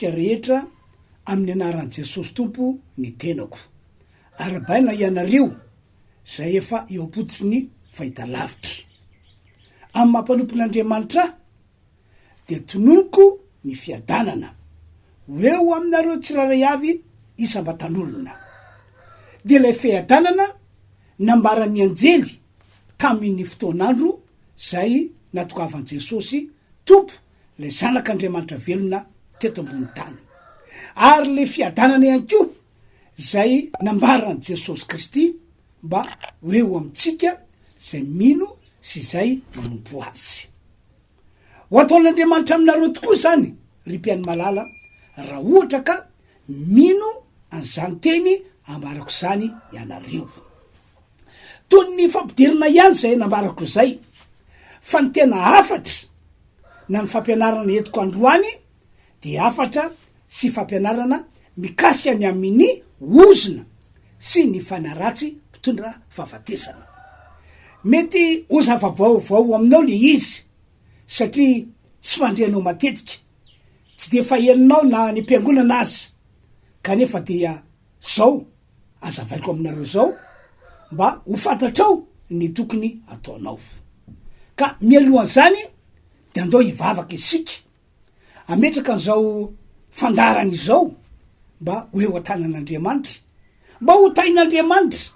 antsika rehetra amin'ny anaran'i Jesosy Tompo ny tenako. Arahabaina ianareo izay efa eo am-pototry ny fahitalavitra. Amin'ny maha mpanompon'Andriamanitra ahy dia tononiko ny fiadanana ho eo aminareo tsirairay avy isam-batan'olona. Dia ilay fiadanana nambaran'ny anjely tamin'ny fotoan'andro izay natokavan'i Jesosy Tompo, ilay Zanak'Andriamanitra velona teto ambony tany. Ary ilay fiadanana ihany koa izay nambaran'i Jesosy Kristy mba ho eo amintsika izay mino sy izay manompo Azy. Ho ataon'Andriamanitra aminareo tokoa izany, ry mpihaino malala, raha ohatra ka mino an'izany teny ambarako izany ianareo. Toy ny fampidirana ihany izay nambarako izay, fa ny tena hafatra na ny fampianarana entiko androany dia hafatra sy fampianarana mikasika ny amin'ny ozona sy ny fanahy ratsy mpitondra fahafatesana. Mety ho zava-baovao aminao le izy satria tsy fandrianao matetika, tsy dia fahenonao na any am-piangonana aza, kanefa dia zao azavaiko aminareo zao mba ho fantatrao ny tokony ataonao. Ka mialohan'izany de andao hivavaka isika, hametraka an'izao fandaharana izao mba ho eo an-tanan'Andriamanitra, mba ho tahin'Andriamanitra,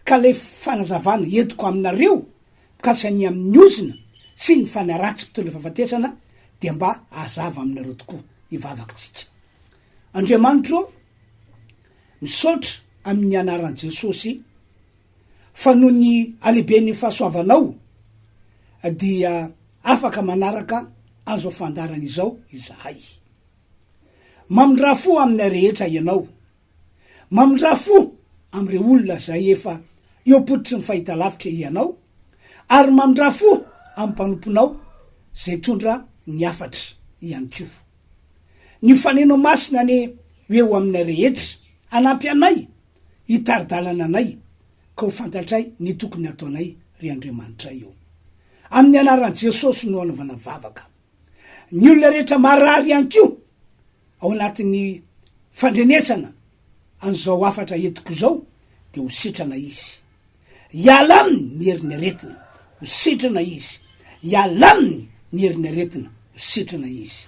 ka ilay fanazavana entiko aminareo mikasika ny amin'ny ozona sy ny fanahy ratsy mpitondra fahafatesana dia mba hazava aminareo tokoa. Hivavaka tsika. Andriamanitro ô, misaotra amin'ny anaran'i Jesosy fa noho ny halehiben'ny fahasoavanao dia afaka manaraka an'izao fandaharana izao izahay. Mamindrà fo aminay rehetra Ianao. Mamindrà fo amin'ireo olona izay efa eo am-pototry ny fahitalavitra Ianao, ary mamindrà fo amin'ny mpanomponao izay tondra ny hafatra ihany koa. Ny faneno masina anie ho eo aminay rehetra, hanampy anay, hitari-dalana anay, ka ho fantatray ny tokony hataonay, ry Andriamanitray ô. Amin'ny anaran'i Jesosy no anaovana vavaka. Ny olona rehetra marary ihany koa ao anatin'ny fandrenesana an'izao hafatra entiko izao dia ho sitrana izy. Hiala aminy ny herin'ny aretina, ho sitrana izy. Hiala aminy ny herin'ny aretina, ho sitrana izy.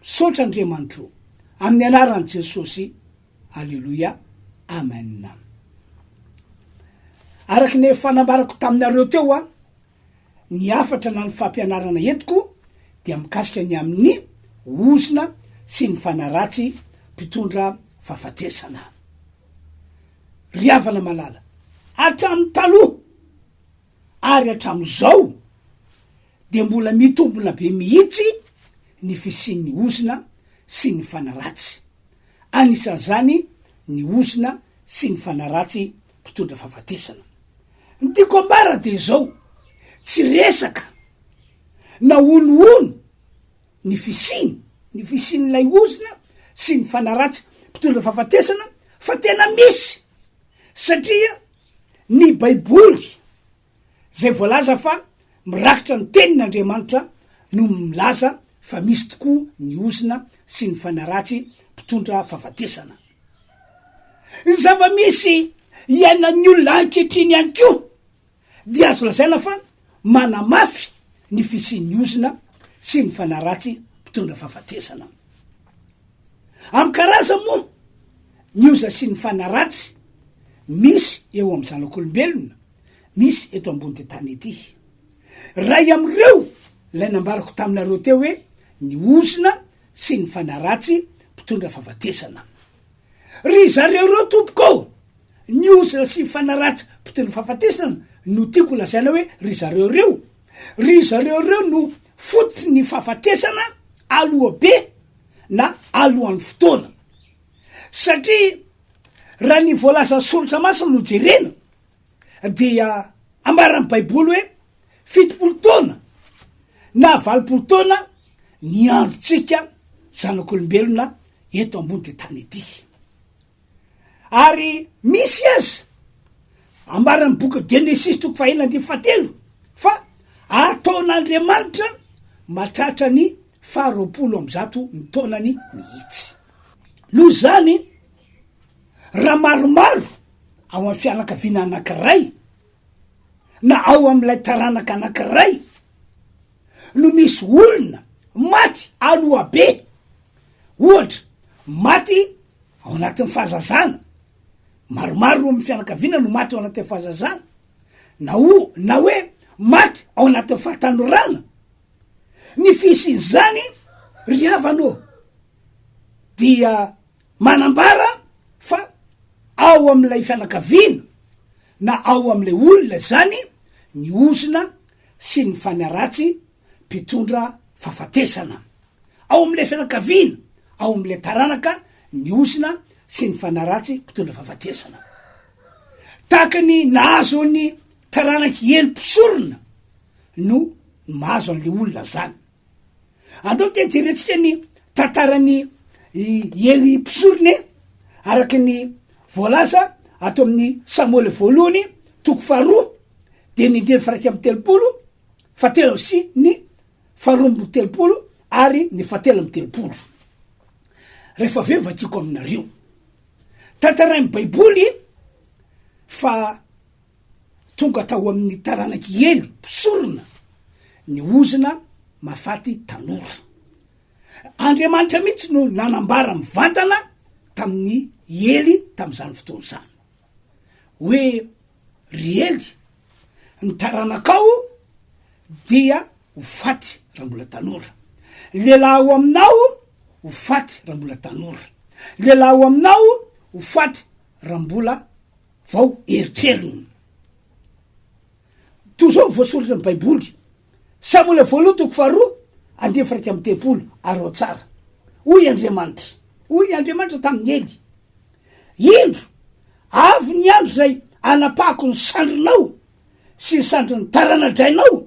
Misaotra Andriamanitro ô. Amin'ny anaran'i Jesosy. Aleloia. Amen. Araka ny efa nambarako taminareo teo a, ny hafatra na ny fampianarana entiko dia mikasika ny amin'ny ozona sy ny fanahy ratsy mpitondra fahafatesana. Ry havana malala, hatramin'ny taloha ary hatramin'izao dia mbola mitombina be mihitsy ny fisian'ny ozona sy ny fanahy ratsy. Anisan'izany ny ozona sy ny fanahy ratsy mpitondra fahafatesana. Ny tiako ambara dia izao, tsy resaka na honohono ny fisiany, ny fisian'ilay ozona sy ny fanahy ratsy mpitondra fahafatesana fa tena misy satria ny baiboly zay voalaza fa mirakitra ny tenin'Andriamanitra no milaza fa misy tokoa ny ozona sy ny fanahy ratsy mpitondra fahafatesana. Ny zava-misy iainan'ny olona ankehitriny ihany koa dia azo lazaina fa manamafy ny fisian'ny ozona sy ny fanahy ratsy mpitondra fahafatesana. Amin'ny karazany moa ny ozona sy ny fanahy ratsy misy eo amin'ny zanak'olombelona misy eto ambony tany ety. Ray amin'ireo ilay nambarako taminareo teo hoe ny ozona sy ny fanahy ratsy mpitondra fahafatesana. Ry zareo ireo tompoko ô! Ny ozona sy ny fanahy ratsy mpitondra fahafatesana no tiako lazaina hoe ry zareo ireo. Ry zareo ireo no fototry ny fahafatesana aloha be na alohan'ny fotoana. Satria raha ny voalazan'ny soratra masina no jerena dia ambaran'ny baiboly hoe 70 taona na 80 taona ny androntsika zanak'olombelona eto ambony ty tany ity. Ary misy aza ambaran'ny boky Genesisy toko fahenina andininy fahatelo fa ataon'Andriamanitra mahatratra ny faha 120 ny taonany mihitsy. Noho izany, raha maromaro ao amin'ny fianakaviana anankiray na ao amin'ilay taranaka anankiray no misy olona maty aloha be, ohatra maty ao anatin'ny fahazazana, maromaro amin'ny fianakaviana no maty ao anatin'ny fahazazana, na o na hoe maty ao anatin'ny fahatanorana, ny fisian'izany ry havana ô dia manambara fa ao amin'ilay fianakaviana na ao amin'ilay olona izany ny ozona sy ny fanaratsy mpitondra fahafatesana. Ao amin'ilay fianakaviana, ao amin'ilay taranaka ny ozona sy ny fanaratsy mpitondra fahafatesana. Tahaka ny nahazo ny taranak'i Ely mpisorona no mahazo an'ilay olona zany. Andao dia jerentsika ny tantaran'i Ely mpisorona e, araka ny voalaza ato amin'ny Samoela voalohany toko faharoa dia ny andininy faha 31, fahatelo sy ny faharoa amby telopolo ary ny fahatelo amby telopolo. Rehefa avy eo vakiko aminareo. Tantarain'ny Baiboly fa Tonga tao amin'ny taranak'i Ely, mpisorona, ny ozona mahafaty tanora. Andriamanitra mihitsy no nanambara mivantana tamin'i Ely tamin'izany fotoana izany hoe, Ry Ely, ny taranakao dia ho faty raha mbola tanora. Ny lehilahy ao aminao ho faty raha mbola tanora. Ny lehilahy ao aminao ho faty raha mbola vao eritreriny. Toy izao ny voasoratra ny Baiboly, Samoela voalohany toko faharoa andininy faha 31, Araho tsara. Hoy Andriamanitra, hoy Andriamanitra tamin'i Ely, Indro, avy ny andro izay hanapahako ny sandrinao sy ny sandrin'ny tarana-drainao,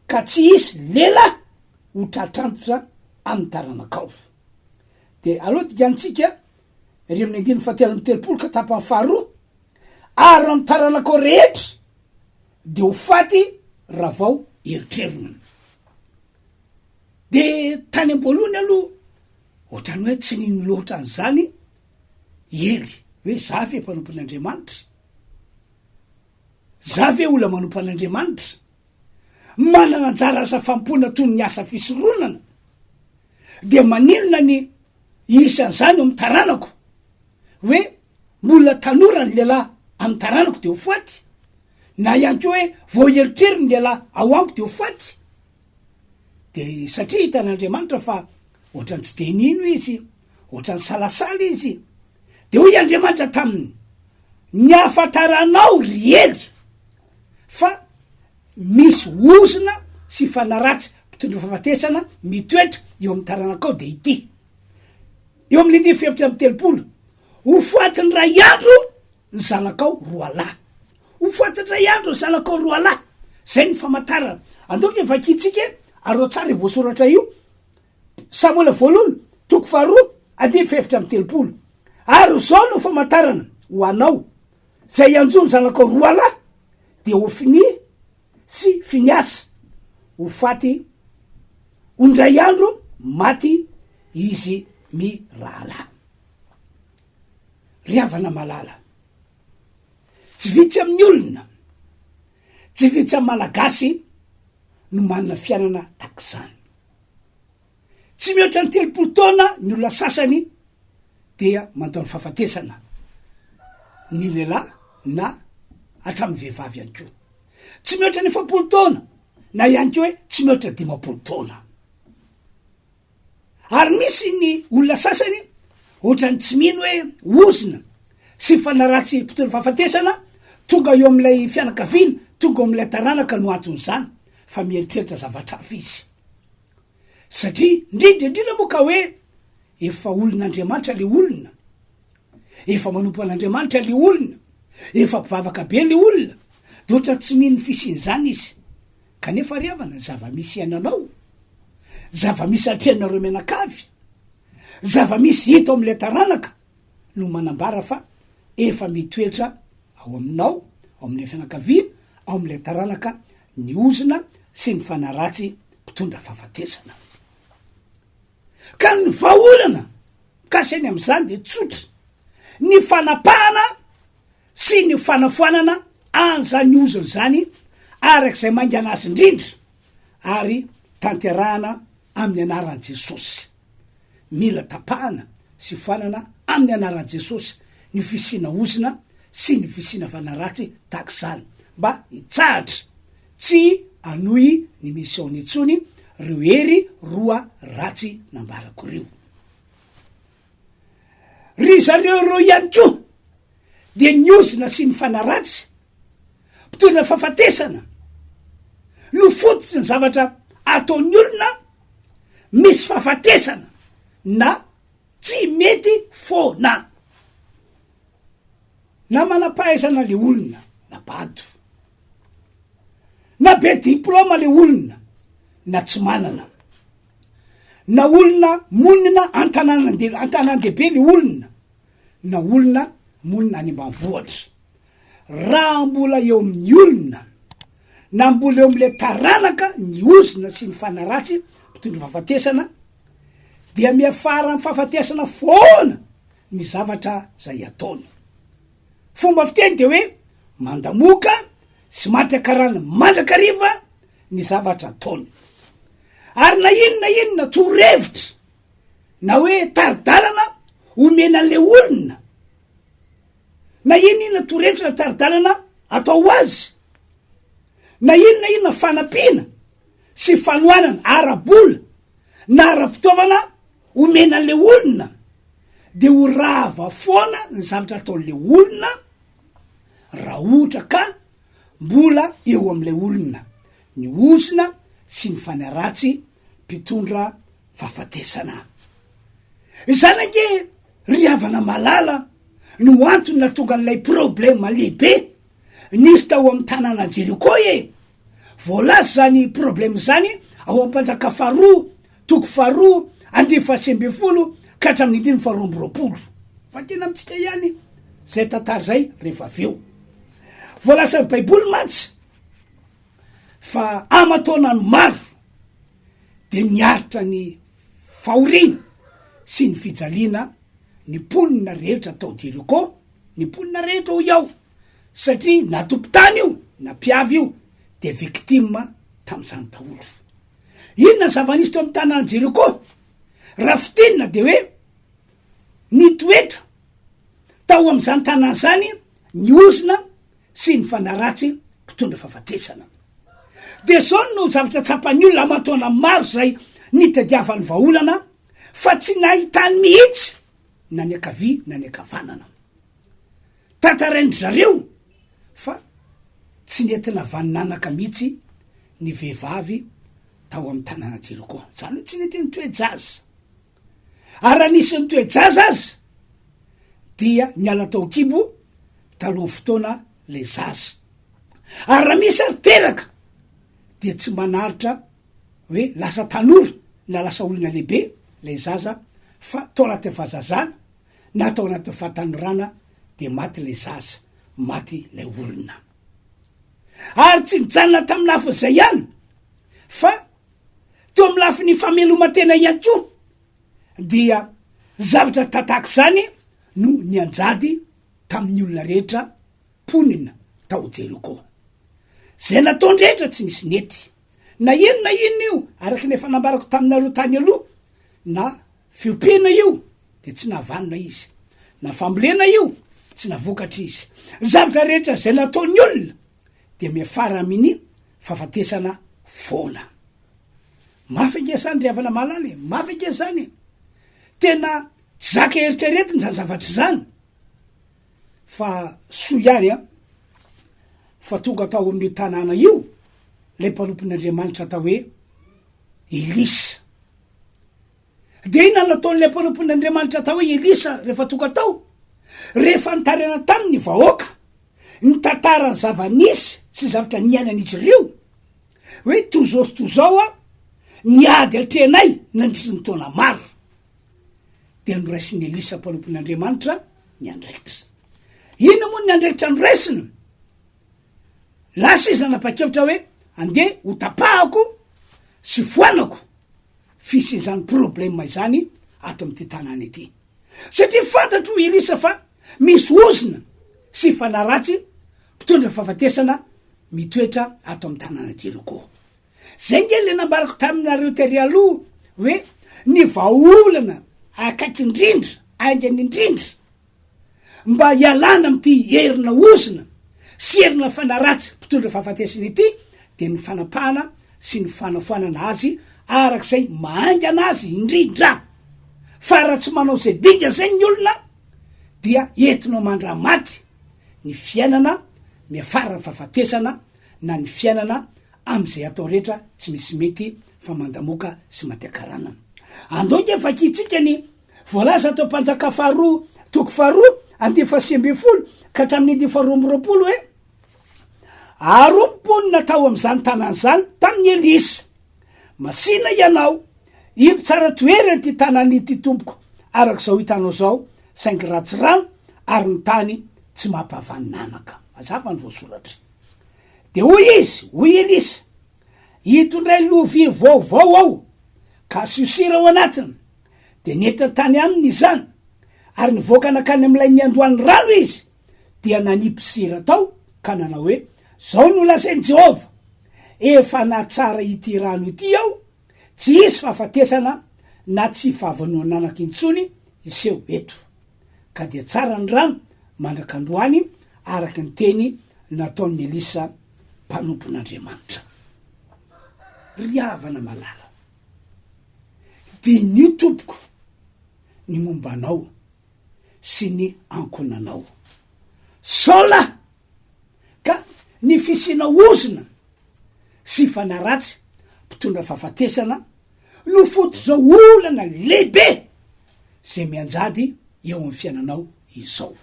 ka tsy hisy lehilahy ho tratrantitra amin'ny taranakao. Dia aleo dinganintsika Ery amin'ny andininy fahatelo amby telopolo ka tapany faharoa, ary ny taranakao rehetra dia ho faty raha vao eritreriny. De tany am-boalohany aloha ohatran'ny hoe tsy nino loatra an'izany i Ely, hoe za ve mpanompon'Andriamanitra? Za ve olona manompo an'Andriamanitra? Manana anjara asa fanompoana toy ny asa fisoronana? Dia maninona ny Isan'izany eo amin'ny taranako, hoe mbola tanora ny lehilahy amin'ny taranako dia ho faty, na ihany koa hoe vao eritreriny ny lehilahy ao amiko dia ho faty. De satria hitan'Andriamanitra fa ohatran'ny tsy de nino izy, ohatran'ny salasala izy, de hoy Andriamanitra taminy, ny ahafantaranao ry Ely fa misy ozona sy fanaratsy mpitondra fahafatesana mitoetra eo amin'ny taranakao dia ity. Eo amin'ny andininy fahefatra amby telopolo, ho fatin'ny ray andro ny zanakao roalahy. Ho fatin'ny ray andro ny zanakao roalahy. Zay ny famantarana. Andao ke vakintsika ary ao tsara io voasoratra io. Samoela voalohany, toko faharoa, andininy fahefatra amby telopolo. Ary izao no famantarana ho anao, izay hanjo ny zanakao roalahy, dia Hofinia sy Finiasa ho faty ho indray andro maty izy mirahalahy. Ry havana malala, tsy vitsy amin'ny olona, tsy vitsy amin'ny Malagasy no manana fiainana tahak'izany. Tsy mihoatra ny 30 taona ny olona sasany dia mandao ny fahafatesana, ny lehilahy na hatramin'ny vehivavy ihany koa. Tsy mihoatra ny 40 taona na ihany koa hoe tsy mihoatra 50 taona. Ary misy ny olona sasany ohatran'ny tsy mino hoe ozona sy fanaratsy mpitondra fahafatesana tonga eo amin'ilay fianakaviana, tonga eo amin'ilay taranaka no anton'izany fa mieritreritra zavatra hafa izy. Satria indrindra indrindra moa ka hoe efa olon'Andriamanitra le olona, efa manompo an'Andriamanitra le olona, efa mpivavaka be le olona, de ohatran'ny tsy mino ny fisian'izany izy. Kanefa ry havana, ny zava-misy iainanao, zava-misy atrehinareo mianakavy, zava-misy hita ao amin'ilay taranaka no manambara fa efa mitoetra ao aminao, ao amin'ilay fianakaviana, ao amin'ilay taranaka ny ozona sy ny fanahy ratsy mpitondra fahafatesana. Ka ny vahaolana Mikasika ny amin'izany dia tsotra, ny fanapahana sy ny fanafoanana an'izany ozona izany araka izay maingana azy indrindra ary tanterahana amin'ny anaran'i Jesosy. Mila tapahana sy foanana amin'ny anaran'i Jesosy ny fisiana ozona sy ny fisiana fanahy ratsy tahaka izany mba hitsahatra tsy hanohy ny mission-ny intsony ireo hery roa ratsy nambarako ireo. Ry zareo ireo ihany koa dia ny ozona sy ny fanahy ratsy mpitondra fahafatesana no fototry ny zavatra ataon'ny olona misy fahafatesana na tsy mety foana. Na manam-pahaizana le olona na bado, na be diplôma le olona na tsy manana, na olona monina an-tanànan-dehibe an-tanàn-dehibe le olona na olona monina any ambanivohitra. Raha mbola eo amin'ny olona na mbola eo amin'ilay taranaka ny ozona sy ny fanahy ratsy mpitondra fahafatesana dia miafara amin'ny fahafatesana foana ny zavatra zay ataony. Fomba fiteny de hoe mandamoka sy maty akarana mandrakariva ny zavatra ataony. Ary na inona inona torohevitra na hoe tari-dalana omena an'le olona, na inona inona torohevitra na tari-dalana atao ho azy, na inona inona fanampiana sy fanohanana ara-bola na ara-pitaovana omena an'le olona de ho rava foana ny zavatra ataon'le olona raha ohatra ka mbola eo am'le olona ny ozona sy ny fanahy ratsy mpitondra fahafatesana. Izany ange ry havana malala no antony nahatonga an'ilay problema lehibe nisy tao amin'ny tanàna Jeriko e! Voalaza izany problema izany ao amin'ny Mpanjaka faharoa toko faharoa andininy fahasivy ambinifolo ka hatramin'ny andininy faharoa amby roapolo. Vakina amintsika ihany izay tantara izay rehefa avy eo. Voalazan'ny Baiboly mantsy fa aman-taonany maro dia niaritra ny fahoriana sy ny fijaliana ny mponina rehetra tao Jeriko, ny mponina rehetra hoy aho, satria na tompon-tany io na mpiavy io dia victime tamin'izany daholo. Inona ny zava-nisy teo amin'ny tanàn'i Jeriko? Raha fintinina dia hoe nitoetra tao amin'izany tanàna izany ny ozona sy ny fanahy ratsy mpitondra fahafatesana. Dia izao no zavatra tsapan'ny olona aman-taona maro izay nitadiavany vahaolana fa tsy nahitany mihitsy na ny ankavia na ny ankavanana. Tantarain-dry zareo fa tsy nentina vaninanaka mihitsy ny vehivavy tao amin'ny tanàna Jeriko. Izany hoe tsy nety nitoe-jaza. Ary raha nisy nitoe-jaza aza dia niala tao an-kibo talohan'ny fotoana le zaza. Ary raha misy ary teraka dia tsy manaritra hoe lasa tanora na lasa olona lehibe lay zaza fa tao anatin'ny fahazazana na tao anatin'ny fahatanorana dia maty lay zaza, maty lay olona. Ary tsy nijanona tamin'ny lafin'izay ihany fa teo amin'ny lafiny fameloman-tena ihany koa dia zavatra tataka izany no nianjady tamin'ny olona rehetra mponina tao Jeriko. Izay nataony rehetra tsy nisy nety. Na inona na inona io, araka ny efa nambarako taminareo tany aloha, na fiompiana io dia tsy nahavanona izy, na fambolena io tsy navokatra izy. Ny zavatra rehetra izay nataon'ny olona dia miafara amin'ny fahafatesana foana. Mafy ange izany ry havana malala e, mafy ange izany e. Tena tsy zaka eritreretina izany zavatra izany. Fa soa ihany an, fa tonga tao amin'io tanàna io ilay mpanompon'Andriamanitra atao hoe Elisa. Dia inona no nataon'ilay mpanompon'Andriamanitra atao hoe Elisa rehefa tonga tao? Rehefa nitaraina taminy ny vahoaka, nitantara ny zava-nisy sy zavatra niainan'izy ireo, hoe toy izao sy toy izao an, ny ady atrehinay nandritry ny taona maro. Dia noraisin'i Elisa mpanompon'Andriamanitra ny andraikitra. Inona moa ny andraikitra noraisiny? Lasa izy nanapa-kevitra hoe andeha ho tapahako sy foanako fisian'izany problème izany ato amin'ity tanàna ity. Satria fantatro hoy Elisa fa misy ozona sy fanahy ratsy mpitondra fahafatesana mitoetra ato amin'ny tanàna Jeriko. Zay nge le nambarako taminareo tery aloha hoe ny vahaolana akaiky indrindra, aingana indrindra mba hialana amin'ity herina ozona sy herina fanahy ratsy mpitondra fahafatesana ity dia ny fanapahana sy ny fanafoanana azy arak'izay mahaingana azy indrindra. Fa raha tsy manao izay dinga izay ny olona dia entinao mandra-maty ny fiainana miafara ny fahafatesana na ny fiainana amin'izay atao rehetra tsy misy mety fa mandamoka sy maty an-karana. Andao ange vakintsika ny voalaza ato Mpanjaka faharoa toko faharoa andininy faha-19 ka hatramin'ny andininy faha-22 hoe, Ary hoy ny mponina tao amin'izany tanàna izany tamin'i Elisa, Masìna ianao, indro tsara toerana ity tanàna ity tompoko, araka izao hitanao izao, saingy ratsy rano ary ny tany tsy mampavanonanaka. Mazava ny voasoratra. Dia hoy izy, hoy Elisa, Itondray lovia vaovao aho, ka asio sira ao anatiny. Dia nentiny tany aminy izany, ary nivoaka nankany amin'ilay niandohan'ny rano izy, dia nanipy sira tao ka nanao hoe, Izao no lazain'i Jehovah, Efa nahatsara ity rano ity aho, tsy hisy fahafatesana na tsy fahavanoan'anaka intsony hiseho eto. Ka dia tsara ny rano mandraka androany, araka ny teny nataon'i Elisa mpanompon'Andriamanitra. Ry havana malala, diniho tompoko ny momba anao sy ny ankohonanao. Saola! Ka ny fisiana ozona sy fanahy ratsy mpitondra fahafatesana no fototr'izao olana lehibe izay mianjady eo amin'ny fiainanao izao.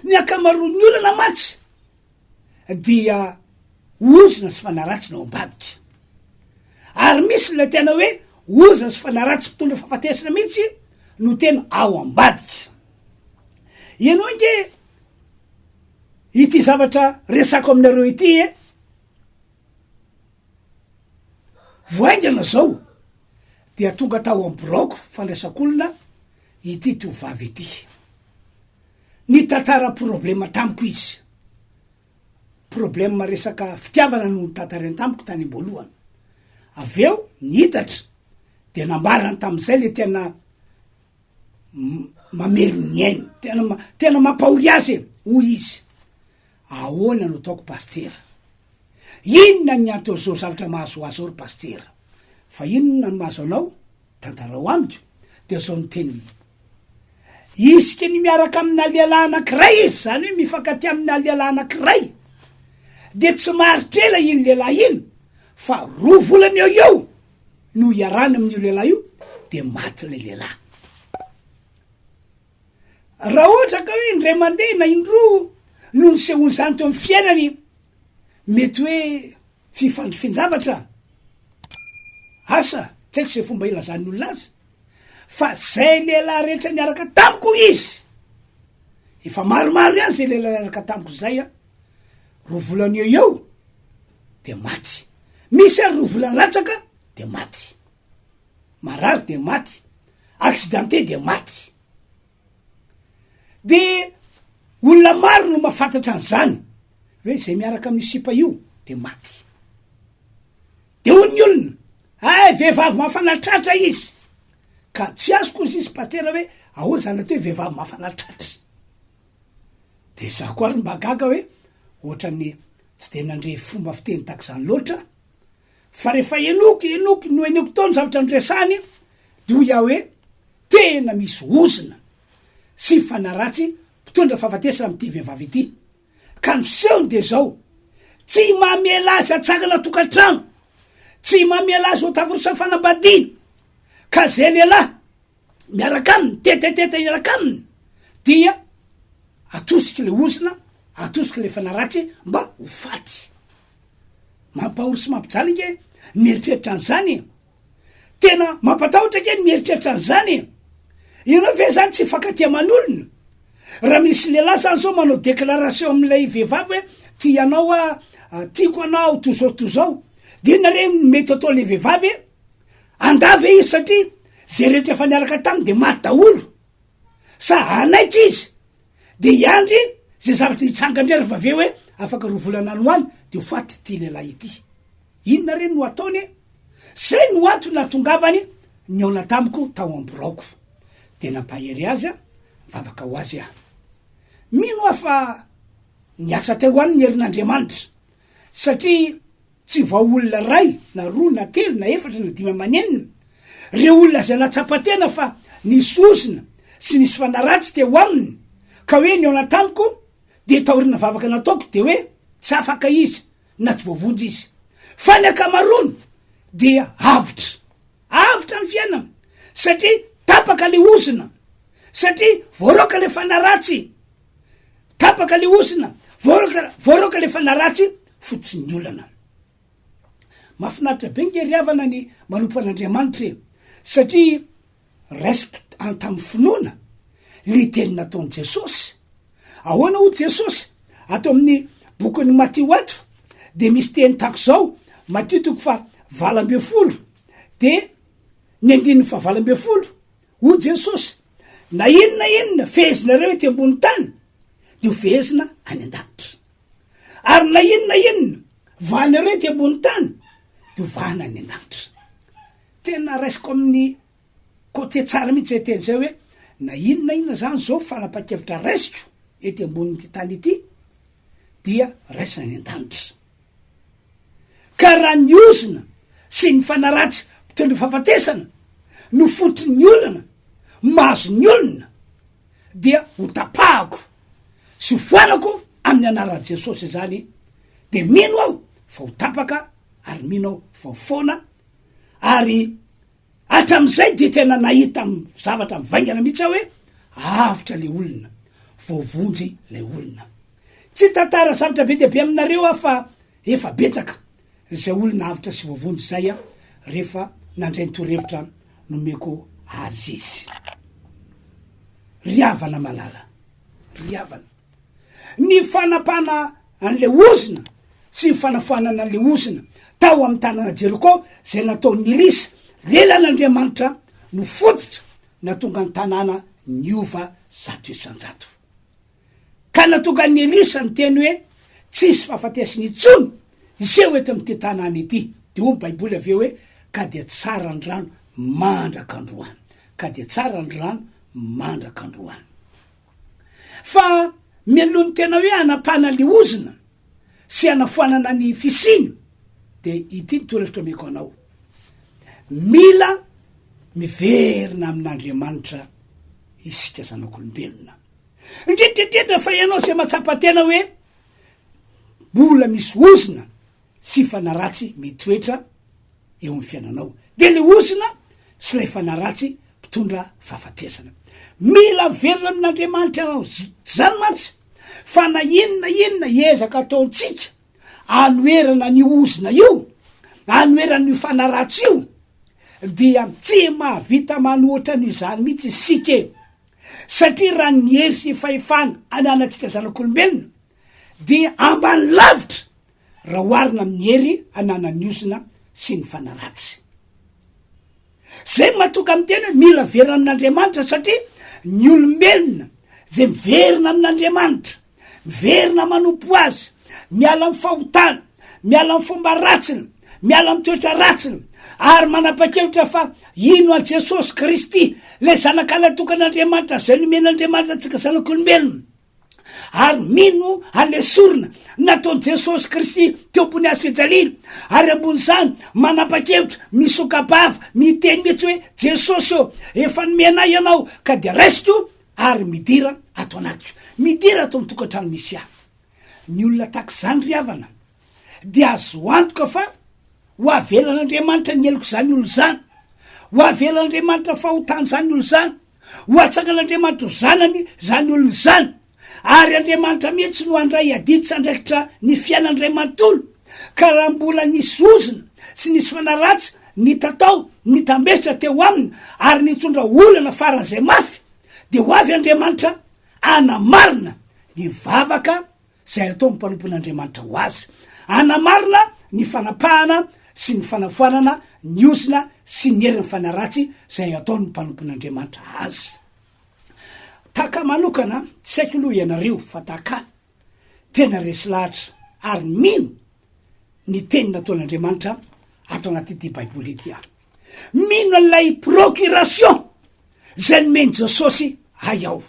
Ny ankamaroan'ny olana mantsy dia ozona sy fanahy ratsy no ao ambadika. Ary misy ilay tena hoe ozona sy fanahy ratsy mpitondra fahafatesana mihitsy no tena ao ambadika. Ianao ange ity zavatra resako aminareo ity e, vao haingana zao dia tonga tao am biraoko fandraisak'olona ity tovovavy ity. Nitantara problema tamiko izy. Problema resaka fitiavana no notantarainy tamiko tany am-boalohany. Avy eo nihitatra dia nambarany tamin'izay le tena mamely ny ainy, tena tena mampahory azy e, hoy izy. Ahoana no ataoko pasitera? Inona ny anton'izao zavatra mahazo ahy zao ry pasitera? Fa inona no mahazo anao? Tantarao amiko. Dia zao ny teniny. Isika ny miaraka amina lehilahy anankiray izy, izany hoe mifankatia amina lehilahy anankiray, dia tsy maharitra ela iny lehilahy iny, fa roa volana eo eo no iarahany amin'io lehilahy io, dia maty ilay lehilahy. Raha ohatra ka hoe indray mandeha na indroa no nisehoan'izany teo amin'ny fiainany, mety hoe fifandrifian-javatra, asa, tsy haiko izay fomba ilazan'ny olona azy, fa zay lehilahy rehetra niaraka tamiko izy, efa maromaro ihany zay lehilahy niaraka tamiko zay an, roa volana eo eo de maty, misy ary roa volana latsaka de maty, marary de maty, accidenté de maty. De olona maro no mahafantatra an'izany hoe zay miaraka amin'ny sipa io de maty. De hoy ny olona, ay vehivavy mafana tratra izy. Ka tsy azoko ozy izy pasitera hoe ahoana zany atao hoe vehivavy mafana tratra. De za koa ary mba gaga hoe ohatran'ny tsy de nandre fomba fiteny tahak'izany loatra Fa rehefa henoko, henoko, nohenoko tao ny zavatra noresahany, dia hoy aho hoe, tena misy ozona sy fanahy ratsy mpitondra fahafatesana amin'ity vehivavy ity. Ka ny fisehony dia izao, tsy mamela azy hatsangana tokantrano, tsy mamela azy ho taforosan'ny fanambadiana, ka izay lehilahy miaraka aminy, tetetete hiaraka aminy, dia atosiky le ozona, atosiky le fanahy ratsy mba ho faty. Mampahory sy mampijaly nge ny mieritreritra an'izany e! Tena mampatahotra nge ny mieritreritra an'izany e! Ianao ve zany tsy hifankatia aman'olona? Raha misy lehilahy zany zao manao déclaration amin'ilay vehivavy hoe tia anao aho, tiako anao, toy zao toy zao, de inona re no mety ataon'ilay vehivavy e? Handà ve izy satria zay rehetra efa niaraka taminy de maty daholo? Sa hanaiky izy de hiandry zay zavatra hitranga indray rehefa avy eo hoe afaka roa volana any ho any de ho faty ity lehilahy ity. Inona re no ataony e? Zay no antony nahatongavany nihaona tamiko tao am-biraoko. De nampahery azy aho, nivavaka ho azy aho. Mino aho fa niasa teo aminy ny herin'Andriamanitra satria Tsy vao olona iray na roa na telo na efatra na dimy aman'enina, ireo olona izay nahatsapa tena fa nisy ozona sy nisy fanahy ratsy teo aminy ka hoe nihaona tamiko dia taorian'ny vavaka nataoko dia hoe tsy afaka izy na tsy voavonjy izy. Fa ny ankamaroany dia avotra. Avotra ny fiainana satria tapaka le ozona, satria voaroaka le fanahy ratsy. Tapaka le ozona, voaroaka voaroaka le fanahy ratsy fotsiny olana. Mahafinaritra be nge ry havana ny manompo an'Andriamanitra e, satria raisiko an tamin'ny finoana le teny nataon'i Jesosy. Ahoana hoy Jesosy? Ato amin'ny bokin'i Matio ato de misy teny tahaka izao, Matio toko faha 18 de ny andininy faha 18, Hoy Jesosy, Na inona na inona fehezinareo ety ambony tany, dia ho fehezina any an-danitra. Ary na inona na inona vahanareo ety ambony tany, dia ho vahana any an-danitra. Tena raisiko amin'ny côté tsara mihitsy izay teny izay hoe, na inona na inona zany zao fanapahan-kevitra raisiko ety ambonin'ity tany ity, dia raisina any an-danitra. Ka raha ny ozona sy ny fanahy ratsy mpitondra fahafatesana no fototry ny olana mahazo ny olona dia ho tapahako sy ho foanako amin'ny anaran'i Jesosy izany dia mino aho fa ho tapaka ary mino aho fa ho foana ary Hatramin'izay dia tena nahita zavatra mivaingana mihitsy aho hoe avotra ilay olona, voavonjy ilay olona. Tsy hitantara zavatra be dia be aminareo aho fa efa betsaka izay olona avotra sy voavonjy izay rehefa nandray ny torohevitra nomeko azy izy. Ry havana malala, ry havana. Ny fanapahana an'ilay ozona sy ny fanafoanana an'ilay ozona tao amin'ny tanàna Jeriko izay nataon'i Elisa, lelan'Andriamanitra, no fototra nahatonga ny tanàna niova 100%. Ka nahatonga an'i Elisa niteny hoe, Tsy hisy fahafatesana intsony hiseho eto amin'ity tanàna ity. Dia hoy ny Baiboly avy eo hoe, Ka dia tsara ny rano mandrak'androany. Ka dia tsara ny rano mandrak'androany. Fa mialoha ny tena hoe hanapahana le ozona sy hanafoanana ny fisiany de ity ny torohevitra omeko anao. Mila miverina amin'Andriamanitra isika zanak'olombelona. Indrindra indrindra fa ianao izay mahatsapa tena hoe mbola misy ozona sy fanahy ratsy mitoetra eo amin'ny fiainanao. Dia ilay ozona sy ilay fanahy ratsy mpitondra fahafatesana. Mila miverina amin'Andriamanitra ianao. Izany mantsy fa na inona inona ezaka ataontsika anoherana an'io ozona io, anoherana io fanahy ratsy io, dia tsy mahavita manohitra an'io izany mihitsy isika e. Satria raha ny hery sy fahefana ananantsika zanak'olombelona dia ambany lavitra raha oharina amin'ny hery ananan'ny ozona sy ny fanahy ratsy. Zay no mahatonga miteny hoe mila verina amin'Andriamanitra satria ny olombelona zay miverina amin'Andriamanitra, miverina manompo azy, miala amin'ny fahotana, miala amin'ny fomba ratsiny, miala amin'ny toetra ratsiny ary manapa-kevitra fa hino an'i Jesosy Kristy, ilay zanak'Alahy tokan'Andriamanitra izay nomen'Andriamanitra antsika zanak'olombelona. ary mino an'ilay sorona nataon'i Jesosy Kristy teo ambony hazo fijaliana, ary ambon'izany manapa-kevitra, misoka-bava, miteny mihitsy hoe, Jesosy ô, efa nomena ahy Ianao, ka dia raisiko ary midira ato anatiko. Midira ato amin'ny tokantrano misy ahy. Ny olona tahaka izany ry havana, dia azo antoka fa ho avelan'Andriamanitra ny helok'izany olona izany, ho avelan'Andriamanitra fahotan'izany olona izany, Ho atsangan'Andriamanitra ho zanany izany olona izany, ary Andriamanitra mihitsy no handray adidy sy andraikitra ny fiainany iray manontolo, ka raha mbola nisy ozona sy nisy fanahy ratsy nitatao nitambesatra teo aminy ary nitondra olana faran'izay mafy, dia ho avy Andriamanitra hanamarina ny vavaka izay ataon'ny mpanompon'Andriamanitra ho azy, hanamarina ny fanapahana sy ny fanafoanana ny ozona sy ny herin'ny fanahy ratsy izay ataon'ny mpanompon'Andriamanitra azy. Tahaka manokana, tsy haiko aloha ianareo fa tahaka tena resy lahatra ary mino ny teny nataon'Andriamanitra ato anatin'ity Baiboly ity aho. Mino an'ilay procuration izay nomen'i Jesosy ahy aho.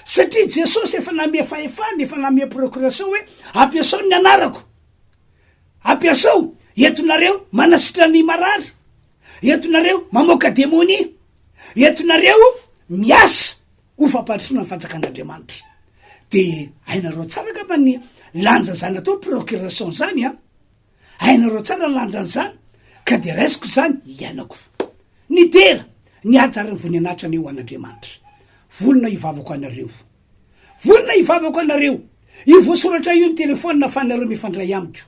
Satria Jesosy efa namia fahefana, efa namia procuration hoe ampiasao ny anarako. Ampiasao, entinareo manasitra ny marary, entinareo mamoaka demonia, entinareo miasa ho fampandrosoana ny fanjakan'Andriamanitra. De hainareo tsara angamba ny lanjan'izany atao procuration zany an. Hainareo tsara ny lanjan'izany ka de raisiko izany hiainako. Ny dera, ny haja ary ny voninahitra anie ho an'Andriamanitra. Vonona hivavaka ho anareo. Vonona hivavaka ho anareo. Io voasoratra io ny telefaonina afahanareo mifandray amiko.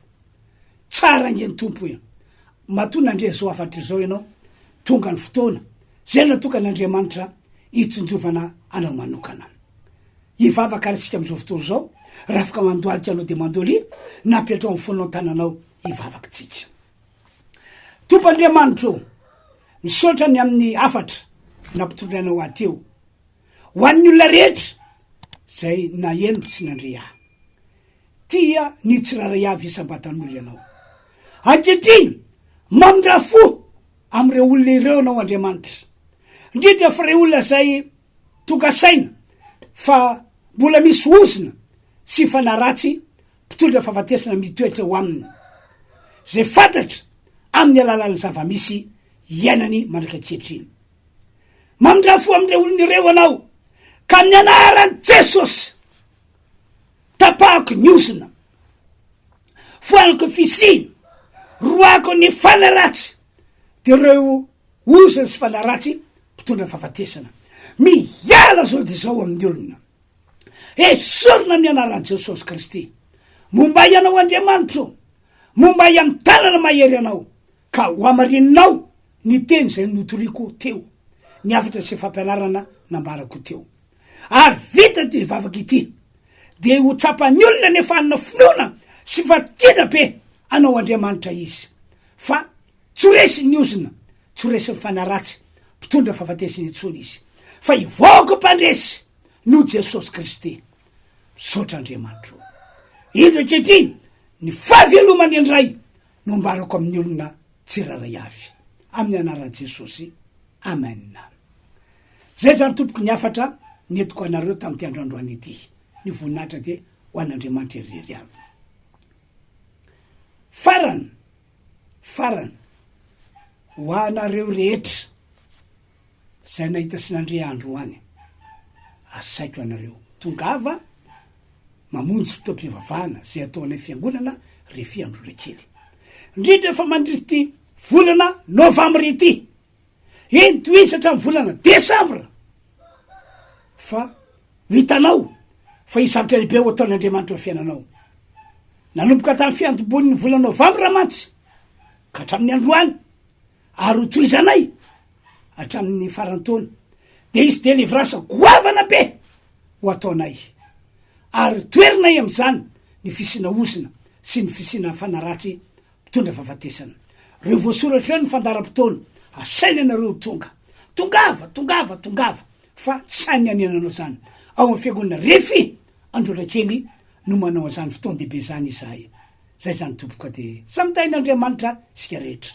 Tsara ange ny Tompo e. Matoa nandre izao hafatra izao ianao, tonga ny fotoana izay natokan'Andriamanitra hitsinjovana anao manokana. Hivavaka ary isika amin'izao fotoana izao, raha afaka mandohalika anao dia mandohalia, na apetraho amin'ny fonao ny tananao hivavaka isika. Tompo Andriamanitro ô, misaotra ny amin'ny hafatra nampitondrainao ahy teo. Ho an'ny olona rehetra izay naheno sy nandre ahy. Tia ny tsirairay avy isam-batan'olona ianao. Ankehitriny, mamindrà fo amin'ireo olona ireo ianao Andriamanitra. Indrindra fa ireo olona izay tonga saina fa mbola misy ozona sy fanahy ratsy mpitondra fahafatesana mitoetra eo aminy, izay fantatra amin'ny alalan'ny zava-misy iainany mandrak'ankehitriny. Mamindrà fo amin'ireo olona ireo ianao, ka amin'ny anaran'i Jesosy, tapahako ny ozona, foanako ny fisiana, roahako ny fanahy ratsy, dia ireo ozona sy fanahy ratsy mpitondra fahafatesana. Miala zao dia izao amin'ny olona. Esorina amin'ny anaran'i Jesosy Kristy. Momba ianao Andriamanitro, momba ahy amin'ny tanana mahery anao, ka ho hamarininao ny teny izay notoriko teo, ny hafatra sy fampianarana nambarako teo. Ary vita ity vavaka ity, dia ho tsapan'ny olona ny efa hanana finoana sy fatokiana be anao Andriamanitra izy, fa tsy ho resin'ny ozona, tsy ho resin'ny fanahy ratsy mpitondra fahafatesana intsony izy, fa hivoaka mpandresy noho Jesosy Kristy. Misaotra Andriamanitra o. Indro ankehitriny ny fahavelomany indray no ambarako amin'ny olona tsirairay avy. Amin'ny anaran'i Jesosy. Amen. Zay zany tompoko ny hafatra nentiko anareo tamin'ity andro androany ity. Ny voninahitra dia ho an'Andriamanitra irery ihany. Farany, farany, ho anareo rehetra izay nahita sy nandre androany, asaiko anareo, tongava mamonjy fotoam-pivavahana izay ataonay fiangonana refi Androndrakely. Indrindra fa mandritra ity volana novambra ity, eny tohizo hatramin'ny volana desambra, fa ho hitanao fa hisy zavatra lehibe ho ataon'Andriamanitra eo fiainanao. Nanomboka tamin'ny fiantombohan'ny volana novambra mantsy ka hatramin'ny androany ary ho tohizanay hatramin'ny faran'ny taona dia hisy delivrance goavana be ho ataonay ary toherinay amin'izany ny fisiana ozona sy ny fisiana fanaratsy mpitondra fahafatesana. Reo voasoratra ireo ny fandaharam-potoana, asaina ianareo ho tonga. Tongava, tongava, tongava, fa tsy sahy ny hanenanao izany. Ao amin'ny fiangonana Refi Androndrakely no manao an'izany fotoan-dehibe izany izahay. Zay izany tompoko ka dia samy tahin'Andriamanitra isika rehetra.